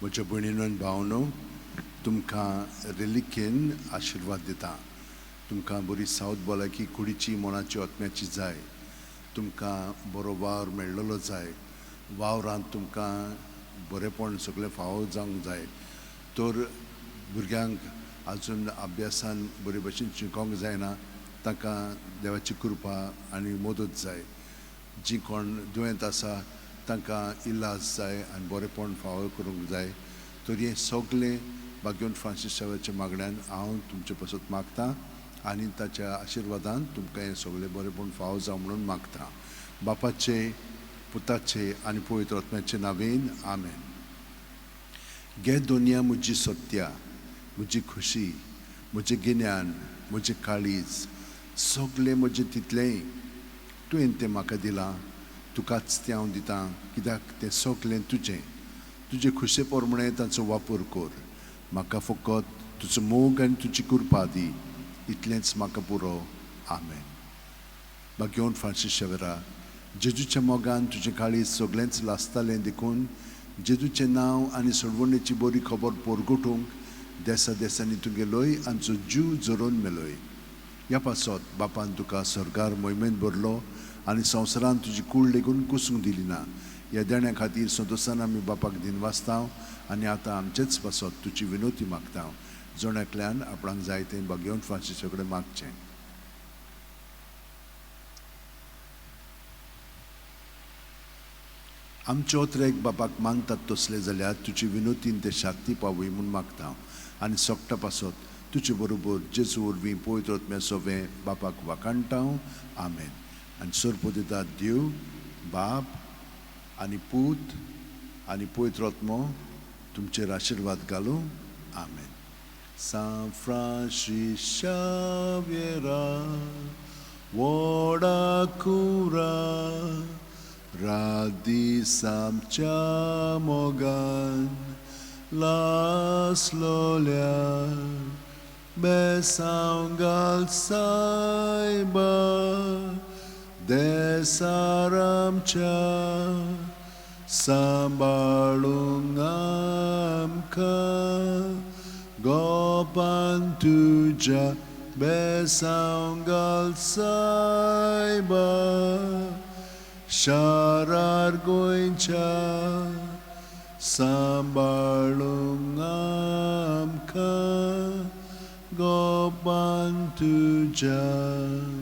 म्हज्या भयणीनो आनी भावनो, तुमकां रेलिकेन आशिर्वाद दिता. तुमकां बरी सावत भलायकी कुडीची, मनाची, आत्म्याची जाय. तुमकां बरो वावर मेळ्ळलो जाय. वावरांत तुमकां बरेंपण सगळें फावो जावंक जाय. तर भुरग्यांक आजून अभ्यासान बरे भशेन शिकोंक जायना, तांकां देवाची कृपा आनी मदत जाय. जीं कोण दुयेंत आसा तांकां इलाज जाय आनी बरेंपण फावो करूंक जाय. तर हें सगळें भाग्यवंत फ्रांसीस शावेच्या मागण्यान हांव तुमचे पासत मागतां आनी ताच्या आशिर्वादान तुमकां हें सगळें बरेंपण फावो जावं म्हणून मागता. बापाचे, पुताचे आनी पवित्र आत्म्याचे नांवेन आमेन. घे दोनया म्हजी सत्या, म्हजी खुशी, म्हजें गिन्यान, म्हजें काळीज, सगळें म्हजें तितलेंय तुवें तें म्हाका दिलां, तुकाच तें हांव दितां, कित्याक तें सगळें तुजें. तुजे खुशे प्रमाणें तांचो वापर कर. म्हाका फकत तुजो मोग आनी तुजी कृपा दी, इतलेंच म्हाका पुरो. आमेन. भाग्यवंत फ्रांसीस शेवरा, जेजूच्या मोगान तुजें काळीज सगळेंच लासतालें, देखून जेजूचें नांव आनी सोडवणेची बरी खबर परगटूंक देसा देसांनी तूं गेलोय आनी जीव झरोवन मेलोय. ह्या पासत बापान तुका सर्गार मोहिमेंत भरलो आनी संवसारान तुजी कूड लेगून कुसूंक दिली ना. ह्या देण्या खातीर संतोशान आमी बापाक दिनवासता आनी आतां आमचेच पासत तुजी विनोती मागता. जण एकल्यान आपणाक जाय तें भाग्यवंत फ्रांसीसा कडेन मागचें. आमचे ओतरेक बापाक मानतात तसले जाल्यार तुजी विनोतीन ते शांती पावय म्हूण मागता आनी सोकटा पासत तुजे बरोबर जेजू वरवीं पवित्र आत्म्या सोवें बापाक वाखाणटा. आमेन. आनी सरपो दिता देव बाप आनी पूत आनी पवित्र आत्मो तुमचेर आशिर्वाद घालूं. आमेन. सांत फ्रांसीस शाव्येरा व्हडा कुरा, रात दीस आमच्या मोगान लासलोल्या, बेसांव घाल सायबा देसार आमच्या, सांबाळूंक आमकां गोपान तुज्या, बेसांव घाल सायबा शारार गोंयच्या, सांबाळूंक आमकां गोपान तुज्या.